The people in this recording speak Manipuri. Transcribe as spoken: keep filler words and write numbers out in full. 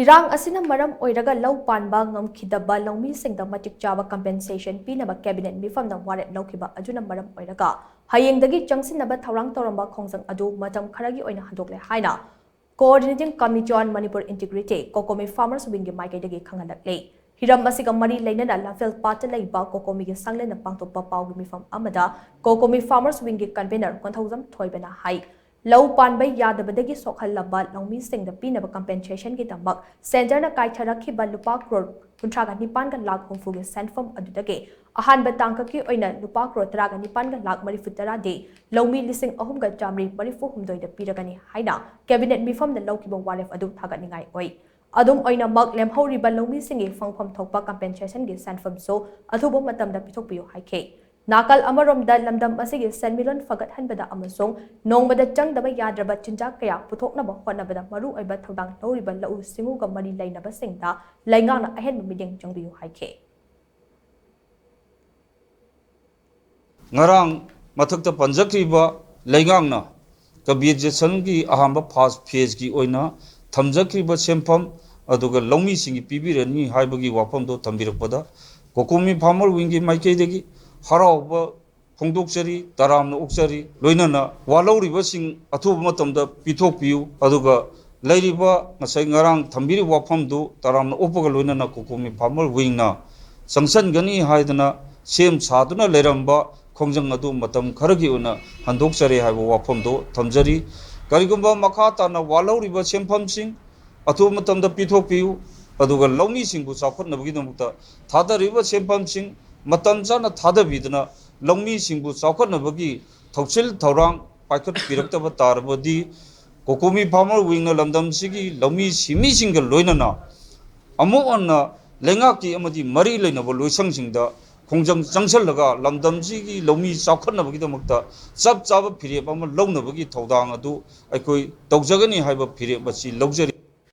ꯏꯔꯥꯡ ꯑꯁꯤꯅ ꯃꯔꯝ ꯑꯣꯏꯔꯒ ꯂꯧ ꯄꯥꯟꯕ ꯉꯝꯈꯤꯗꯕ ꯂꯧꯃꯤꯁꯤꯡꯗ ꯃꯇꯤꯛ ꯆꯥꯕ compensation ꯄꯤꯅꯕ cabinet ꯃꯤꯐꯝꯅ ꯋꯥꯔꯦꯞ ꯂꯧꯈꯤꯕ ꯑꯗꯨꯅ ꯃꯔꯝ ꯑꯣꯏꯔꯒ ꯍꯌꯦꯡꯗꯒꯤ ꯆꯪꯁꯤꯟꯅꯕ ꯊꯧꯔꯥꯡ ꯇꯧꯔꯝꯕ ꯈꯣꯡꯖꯪ ꯑꯗꯨ ꯃꯇꯝ ꯈꯔꯒꯤ ꯑꯣꯏꯅ ꯍꯟꯗꯣꯛꯂꯦ ꯍꯥꯏꯅ Coordinating Committee on Manipur Integrity, COCOMI Farmers Wingꯒꯤ ꯃꯥꯏꯀꯩꯗꯒꯤ ꯈꯪꯍꯜꯂꯛꯂꯤ꯫ ꯍꯤꯔꯝ ꯑꯁꯤꯒ ꯃꯔꯤ ꯂꯩꯅꯅ ꯂꯝꯐꯦꯜ ꯄꯥꯠꯇ ꯂꯩꯕ COCOMIꯒꯤ ꯁꯪꯂꯦꯟꯗ ꯄꯥꯡꯊꯣꯛꯄ ꯄꯥꯎꯒꯤ ꯃꯤꯐꯝ ꯑꯃꯗ COCOMI Farmers Wingꯒꯤ convener ꯀꯣꯟꯊꯧꯖꯝ ꯊꯣꯏꯕꯅ ꯍꯥꯏ, ꯂꯧ ꯄꯥꯟꯕ ꯌꯥꯗꯕꯗꯒꯤ ꯁꯣꯛꯍꯜꯂꯕ ꯂꯧꯃꯤꯁꯤꯡꯗ ꯄꯤꯅꯕ compensationꯒꯤꯗꯃꯛ centreꯅ ꯀꯥꯏꯊꯔꯛꯈꯤꯕ ꯂꯨꯄꯥ ꯀ꯭ꯔꯣꯔ ꯀꯨꯟꯊ꯭ꯔꯥꯒ ꯅꯤꯄꯥꯟꯒ ꯂꯥꯈ ꯍꯨꯝꯐꯨꯒꯤ ꯁꯦꯟꯐꯝ ꯑꯗꯨꯗꯒꯤ ꯑꯍꯥꯟꯕ ꯇꯥꯡꯀꯛꯀꯤ ꯑꯣꯏꯅ ꯂꯨꯄꯥ ꯀ꯭ꯔꯣꯔ ꯇꯔꯥꯒ ꯅꯤꯄꯥꯟꯒ ꯂꯥꯈ ꯃꯔꯤꯐꯨ ꯇꯔꯥꯗꯤ ꯂꯧꯃꯤ ꯂꯤꯁꯤꯡ ꯑꯍꯨꯝꯒ ꯆꯥꯃꯔꯤ ꯃꯔꯤꯐꯨ ꯍꯨꯝꯗꯣꯏꯗ ꯄꯤꯔꯒꯅꯤ ꯍꯥꯏꯅ cabinet ꯃꯤꯐꯝꯅ ꯂꯧꯈꯤꯕ ꯋꯥꯔꯦꯞ ꯑꯗꯨ ꯊꯥꯒꯠꯅꯤꯡꯉꯥꯏ ꯑꯣꯏ꯫ ꯑꯗꯨꯝ ꯑꯣꯏꯅꯃꯛ, ꯂꯦꯝꯍꯧꯔꯤꯕ ꯂꯧꯃꯤꯁꯤꯡꯒꯤ ꯐꯪꯐꯝ ꯊꯣꯛꯄ compensationꯒꯤ ꯁꯦꯟꯐꯝꯁꯨ ꯑꯊꯨꯕ ꯃꯇꯝꯗ ꯄꯤꯊꯣꯛꯄꯤꯌꯨ ꯍꯥꯏꯈꯤ꯫ ꯅꯥꯀꯜ ꯑꯃꯔꯣꯝꯗ, ꯂꯝꯗꯝ ꯑꯁꯤꯒꯤ ꯁꯦꯟꯃꯤꯠꯂꯣꯟ ꯐꯒꯠꯍꯟꯕꯗ ꯑꯃꯁꯨꯡ ꯅꯣꯡꯃꯗ ꯆꯪꯗꯕ ꯌꯥꯗ꯭ꯔꯕ ꯆꯤꯟꯖꯥꯛ ꯀꯌꯥ ꯄꯨꯊꯣꯛꯅꯕ ꯍꯣꯠꯅꯕꯗ ꯃꯔꯨꯑꯣꯏꯕ ꯊꯧꯗꯥꯡ ꯂꯧꯔꯤꯕ ꯂꯧꯎ ꯁꯤꯡꯎꯒ ꯃꯔꯤ ꯂꯩꯅꯕꯁꯤꯡꯗ ꯂꯩꯉꯥꯛꯅ ꯑꯍꯦꯟꯕ ꯃꯤꯠꯌꯦꯡ ꯆꯪꯕꯤꯌꯨ ꯍꯥꯏꯈꯤ꯫ ꯉꯔꯥꯡ ꯃꯊꯛꯇ ꯄꯟꯖꯈ꯭ꯔꯤꯕ ꯂꯩꯉꯥꯛꯅ compensationꯒꯤ ꯑꯍꯥꯟꯕ first phaseꯀꯤ ꯑꯣꯏꯅ ꯊꯝꯖꯈ꯭ꯔꯤꯕ ꯁꯦꯟꯐꯝ ꯑꯗꯨꯒ ꯂꯧꯃꯤꯁꯤꯡꯒꯤ ꯄꯤꯕꯤꯔꯅꯤ ꯍꯥꯏꯕꯒꯤ ꯋꯥꯐꯝꯗꯣ ꯊꯝꯕꯤꯔꯛꯄꯗ, COCOMI Farmer Wingꯒꯤ ꯃꯥꯏꯀꯩꯗꯒꯤ ꯍꯔꯥꯎꯕ ꯐꯣꯡꯗꯣꯛꯆꯔꯤ, ꯇꯔꯥꯝꯅ ꯑꯣꯛꯆꯔꯤ꯫ ꯂꯣꯏꯅꯅ ꯋꯥꯂꯧꯔꯤꯕꯁꯤꯡ ꯑꯊꯨꯕ ꯃꯇꯝꯗ ꯄꯤꯊꯣꯛꯄꯤꯌꯨ, ꯑꯗꯨꯒ ꯂꯩꯔꯤꯕ ꯉꯁꯥꯏ ꯉꯔꯥꯡ ꯊꯝꯕꯤꯔꯤꯕ ꯋꯥꯐꯝꯗꯨ ꯇꯔꯥꯝꯅ ꯑꯣꯛꯄꯒ ꯂꯣꯏꯅꯅ COCOMI Farmer Wingꯅ ꯆꯪꯁꯤꯟꯒꯅꯤ ꯍꯥꯏꯗꯅ ꯁꯦꯝ ꯁꯥꯗꯨꯅ ꯂꯩꯔꯝꯕ ꯈꯣꯡꯖꯪ ꯑꯗꯨ ꯃꯇꯝ ꯈꯔꯒꯤ ꯑꯣꯏꯅ ꯍꯟꯗꯣꯛꯆꯔꯦ ꯍꯥꯏꯕ ꯋꯥꯐꯝꯗꯨ ꯊꯝꯖꯔꯤ꯫ ꯀꯔꯤꯒꯨꯝꯕ ꯃꯈꯥ ꯇꯥꯅ ꯋꯥꯠꯍꯧꯔꯤꯕ ꯁꯦꯟꯐꯝꯁꯤꯡ ꯑꯊꯨꯕ ꯃꯇꯝꯗ ꯄꯤꯊꯣꯛꯄꯤꯌꯨ, ꯑꯗꯨꯒ ꯂꯧꯃꯤꯁꯤꯡꯕꯨ ꯆꯥꯎꯈꯠꯅꯕꯒꯤꯗꯃꯛꯇ ꯊꯥꯗꯔꯤꯕ ꯁꯦꯟꯐꯝꯁꯤꯡ ꯃꯇꯝ ꯆꯥꯅ ꯊꯥꯗꯕꯤꯗꯨꯅ ꯂꯧꯃꯤꯁꯤꯡꯕꯨ ꯆꯥꯎꯈꯠꯅꯕꯒꯤ ꯊꯧꯁꯤꯜ ꯊꯧꯔꯥꯡ ꯄꯥꯏꯈꯠꯄꯤꯔꯛꯇꯕ ꯇꯥꯔꯕꯗꯤ, COCOMI Farmer Wingꯅ ꯂꯝꯗꯝꯁꯤꯒꯤ ꯂꯧꯃꯤ ꯁꯤꯟꯃꯤꯁꯤꯡꯒ ꯂꯣꯏꯅꯅ ꯑꯃꯨꯛ ꯍꯟꯅ ꯂꯩꯉꯥꯛꯀꯤ ꯑꯃꯗꯤ ꯃꯔꯤ ꯂꯩꯅꯕ ꯂꯣꯏꯁꯪꯁꯤꯡꯗ ꯈꯣꯡꯖꯪ ꯆꯪꯁꯤꯜꯂꯒ ꯂꯝꯗꯝꯁꯤꯒꯤ ꯂꯧꯃꯤ ꯆꯥꯎꯈꯠꯅꯕꯒꯤꯗꯃꯛꯇ ꯆꯞ ꯆꯥꯕ ꯐꯤꯔꯦꯞ ꯑꯃ ꯂꯧꯅꯕꯒꯤ ꯊꯧꯗꯥꯡ ꯑꯗꯨ ꯑꯩꯈꯣꯏ ꯇꯧꯖꯒꯅꯤ ꯍꯥꯏꯕ ꯐꯤꯔꯦꯞ ꯑꯁꯤ ꯂꯧꯖꯔꯤ꯫